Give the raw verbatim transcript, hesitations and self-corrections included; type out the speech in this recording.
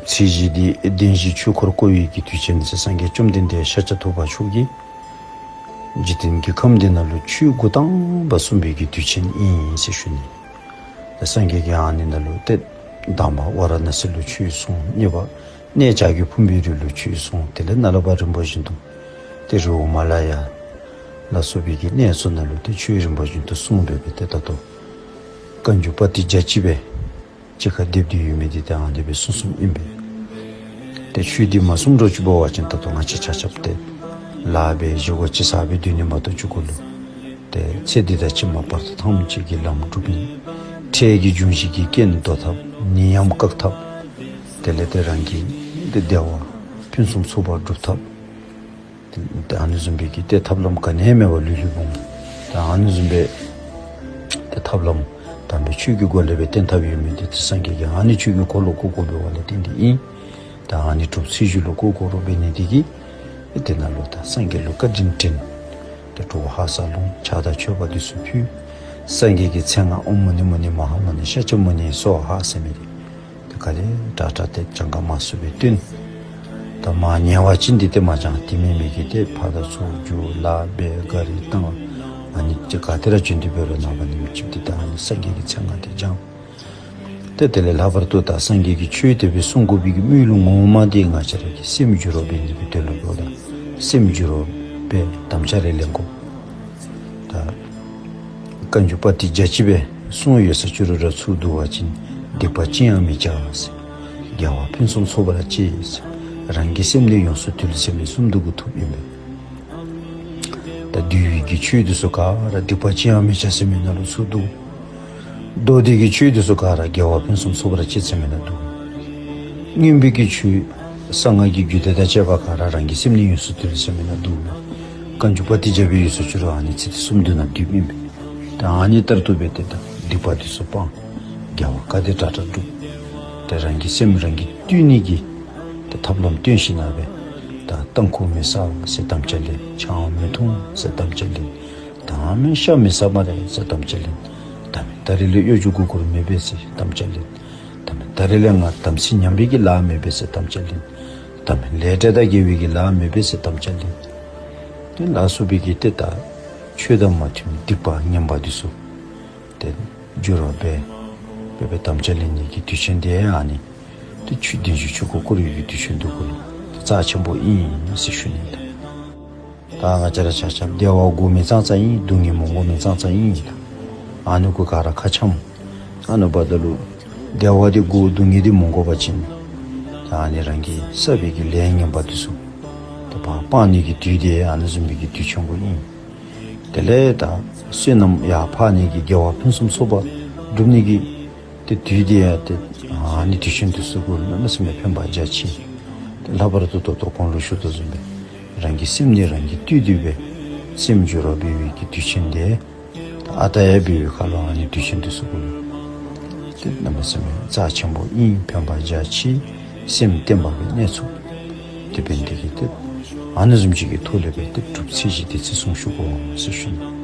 ཚེས་བཞི་འདི་བདེན་བཞིའི་ཆོས་འཁོར་བསྐོར་བའི་གི་དུས་ཆེན་ཟེར། སངས་རྒྱས་བཅོམ་ལྡན་འདས་ཤཱཀྱ་ཐུབ་པ་མཆོག་གིས་འཇིག་རྟེན་གྱི་ཁམས་འདི་ནང་ལུ་ཆོས་འགོ་དང་པ་གསུངས་པའི་གི་དུས་ཆེན་ཨིན་ཟེར་ཞུ་ནི། ཏེ་སངས་རྒྱས་ཀྱིས་ཨ་ནི་ནང་ལུ་ཏེ་དང་པ་ཝཱ་ར་ཎཱ་སི་ལུ་ཆོས་གསུངས། གཉིས་པ་གནས་བྱ་རྒོད་ཕུང་པོའི་རི་ལུ་ཆོས་གསུངས། དེ་ལས་ནཱ་ལས་ཕར་རིམ་པ་བཞིན་དུ་ཏེ་རི་བོ་མ་ལ་ཡ་ལ་སོགས་པའི་གི་གནས་ཚུ་ནང་ལུ་ཏེ་ཆོས་རིམ་པ་བཞིན་དུ་གསུངས་སྦེ་སྦེ་ཏེ་ད་ལྟོ་བཀའ་འགྱུར་པོ་ཏི་བརྒྱ་གཅིག་པའི་གཅིག་ཁར་སྡེབ་སྟེ་ཡོད་མི་འདི་ཏེ་ཨ་ནི་སྦེ་གསུངས་གསུངསམ་ཨིན་པས། ཏེ་ཆོས་འདི་མ་གསུངས་འགྱོ་ཅི་འབད་བ་ཅིན་ད་ལྟོ་ང་བཅས་ཆ་ཁྱབ་ཏེ་ལཱ་འབད་བཞེས་སྒོ་ཅིག་བསགས་སྦེ་སྡོད་ནི་མ་གཏོགས་ཆོས་སྐོར་ལུ་ཏེ་ཚེ་འདི་དང་ཕྱི་མ་བར་དུ་ཐམས་ཅད་ཀྱི་ལམ་སྒྲུབ་ཨིན། འཕྲལ་གྱི་འབྱུང་བཞི་གི་རྐྱེན་བཟློག་ཐབས། ནད་ཡམས་བཀག་ཐབས། དེ་ལས་ཏེ་རང་གི་ཏེ་བདེ་བ་ཕུན་སུམ་ཚོགས་པ་སྒྲུབ་ཐབས། ཏེ་ཨ་ནི་བཟུམ་སྦེ་གི་ཏེ་ཐབས་ལམ་ག་ནི་མེད་པར་ལུས་ལུས་འོང་། ཏེ་ཨ་ནི་བཟུམ་སྦེ་ཏེ་ཐབས་ལམ་དམ་པའི་ཆོས་ཀྱི་སྒོ་ལས་སྦེ་བསྟེན་ཐབས་ཡོད་མི་འདི་ཏེ་སངས་རྒྱས་ཀྱིས་ཨ་ནི་ཆོས་ཀྱི་འཁོར་ལོ་བསྐོར་དགོ་པའི་འོག་ལས་བརྟེན་ཏེ་ཨིན། ཏེ་ཨ་ནི་སྒྲུབ་ཚུལ་བཞི་ལུ་བསྐོར་དགོ་རུང་འབད་ནི་འདི་གིས་ཏེ་ནཱ་ལུ་ད་སངས་རྒྱས་ལུ་བཀའ་དྲིན་དྲན། ཏེ་གྲོགས་ཧ་སག་ལུང་ཕྱག་དང་མཆོད་པ་འདི་ཚུ་ཕུལ། སངས་རྒྱས་ཀྱི་མཚན་སྔགས་ཨོཾ་མུ་ནེ་མུ་ནེ་མ་ཧཱ་མུ་ནེ་ཤཱཀྱ་མུ་ནེ་སྭཱ་ཧཱ་ཟེར་མི་འདི་ཏེ་ག་དེ་དྲག་དྲག་ཏེ་གྱངས་ཁ་མ་ཚུགས་པའི་བཏོན། ད་མ་ཉལ་བ་ཅིན་འདི་ཏེ་མ་ཅང་དེ་མེན་མི་གི་ཏེ་ཕར་དང་ཚུར་རྒྱུག་ལཱ་འབད་ག་རི་བཏང་། ཨ་ནི་ཅིག་ག་ཏེ་ར་བྱོན་ཏེ་འབད་རུང་ནངས་པ་ཉིནམ་གཅིག་འདི་ད་ཨ་ནི་སངས་རྒྱས་ཀྱི་མཚན་སྔགས་འདི་བགྱང་། ཏེ་དེ་ལས་ལྷག་པར་དུ་ད་སངས་རྒྱས་ཀྱིས་ཆོས་དེ་སྦེ་གསུང་དགོ་པའི་གི་དམིགས་ཡུལ་ངོ་མ་འདི་ང་བཅས་ར་གི་སེམས་བསྒྱུར་བ་འབད་ནི་འདི་དོན་ལུ་འབདཝ་ད་སེམས་བསྒྱུར་བ་འབད་དམ་བཅའ་རེ་ལེན་དགོ། ད་བཀའ་འགྱུར་པོ་ཏི་བརྒྱ་གཅིག་པའི་གསུང་ཡོད་ས་ཅི་རུང་ར་ཚུར་བསྡུ་བ་ཅིན། སྡིག་པ་ཅི་ཡང་མི་བྱ་ཟེར། དགེ་བ་ཕུན་སུམ་ཚོགས་པར་སྤྱད་ཟེར། རང་གི་སེམས་ནི་ཡོངས་སུ་འདུལ་ཟེར་མི་གསུམ་འདི་གུ་ཐུགཔ་ཨིན་པས། ད་འདུལ་བའི་གི་ཆོས་འདི་ཚུ་ག་ར་སྡིག་པ་ཅི་ཡང་མི་བྱ་ཟེར་མི་ནང་ལུ་ཚུར་བསྡུ། མདོ་སྡེ་གི་ཆོས་འདི་ཚུ་ག་ར་དགེ་བ་ཕུན་སུམ་ཚོགས་པར་སྤྱད་ཟེར་མི་ནང་བསྡུ། མངོན་པའི་གི་ཆོས་གསང་སྔགས་ཀྱི་རྒྱུད་སྡེ་དང་བཅས་པ་ག་ར་རང་གི་སེམས་ནི་ཡོངས་སུ་འདུལ་ཟེར་མི་ནང་བསྡུ། བཀའ་འགྱུར་པོ་ཏི་བརྒྱ་པའི་ཡོད་ས་ཅི་རུང་ཨ་ནི་ཚིག་འདི་གསུམ་འདི་ནང་བསྡུ་ཨིན་པས། ད་ཨ་ནི་ལྟར་དུ་འབད་དེ་ད་སྡིག་པ་འདི་ཚུ་སྤང་། དགེ་བ་ག་དེ་དྲག་དྲག་སྒྲུབ། ད་རང་གི་སེམས་རང་གིས་བཏུལ་ནི་གི་ད་ཐབས་ལམ་སྟོན་ཞིནམ་ལས་ད་ལྟག་འཁོར་མི་བསག་ཟེར་དམ་བཅའ་ལེན། ཆང་མི་འཐུང་ཟེར་དམ་བཅའ་ལེན། ད་མིན་ཤ་མི་ཟ་སྨ་རེ་ཟེར་དམ་བཅའ་ལེན། ད་མིན་ད་རིས་ལས་གཡོ་སྒྱུ་མགུ་སྐོར་མི་འབད་ཟེར་དམ་བཅའ་ལེན། ད་མིན་ད་རིས་ལས་ང་དམ་སྲི་ཉམས་པའི་གི་ལཱ་མི་འབད་ཟེར་དམ་བཅའ་ལེན། ད་མིན་ལས་འབྲས་དང་འགལ་བའི་གི་ལཱ་མི་འབད་ཟེར་དམ་བཅའ་ལེན། དེ་ལ་སོགས་པའི་གི་ཏེ་ད་ཆོས་དང་མ་མཐུན་སྡིག་པ་ངན་པ་འདི་ཚུ་ཏེ་བསྒྱུར་བ་འབད་འབད་འབད་དམ་བཅའ་ལེན་ནི་གི་དུས་ཆེན་འདི་ཨ་ནི་ཏེ་ཆོས་བདེན་བཞིའི་ཆོས་འཁོར་བསྐོར་བའི་གི་དུས་ཆེན་འདི་གུ་ལུ་ཏེ་རྩ་ཆེན་པོ་ཨིན་ཟེར་ཞུ་ནི་ད། ད་ང་བཅས་ར་ཆ་ཁྱབ་བདེ་བ་དགོ་མི་ཙང་ཙང་ཨིན། སྡུག་བསྔལ་མ་དགོ་མི་ཙང་ཙང་ཨིན། ཨ་ནི་གུ་ག་ར་ཁ་འཆམ། ཨ་ནི་འབདཝ་ད་ལུ་བདེ་བ་འདི་དགོ་སྡུག་བསྔལ་འདི་མ་དགོ་པ་ཅིན་ད་ཨ་ནི་རང་གིས་བསགས་པའི་གི་ལས་ངན་པ་འདི་ཚུ་ད་ཕར་སྤང་ནི་གི་དུས་འདི་ཨ་ནི་བཟུམ་མའི་གི་དུས་ཆེན་པོ་ཨིན། དེ་ལས་ད་བསོད་ནམས་ཡར་འཕར་ནི་གི་དགེ་བ་ཕུན་སུམ་ཚོགས་པ་སྒྲུབ་ནི་གི་ཏེ་དུས་འདི་ཡང་ཏེ་ཨ་ནི་དུས་ཆེན་འདི་ཚུ་གུ་གནམ་མེད་ས་མེད་ཕན་པ་རྒྱ་ཆེ། ཏེ་ལྷག་པར་དུ་ད་ལྟོ་གོང་ལུ་ཞུ་དོ་བཟུམ་སྦེ་རང་གི་སེམས་ནི་རང་གིས་བཏུལ་ཏེ་འབད་སེམས་བསྒྱུར་བ་འབད་བའི་གི་དུས་ཆེན་འདི་ད་ཨ་རྟག་ཡར་འབད་བའི་ཁར་ལུ་ཨ་ནི་དུས་ཆེན་འདི་ཚུ་གུ་ལུ་ཏེ་གནམ་མེད་ས་མེད་རྩ་ཆེན་པོ་ཨིན། ཕན་པ་རྒྱ་ཆེ། སེམས་བརྟན་པ་སྦེ་གནས་ཚུགས། དེ་འབད་ནི་འདི་གིས་ཏེ་ཨ་ནི་བཟུམ་ཅིག་གི་ཐོག་ལས་འབད་ཏེ་སྒྲུབ་ཚུལ་བཞི་འདི་ཚུ་གསུང་ཞུ་དགོ་ཟེར་ཞུ་ནི།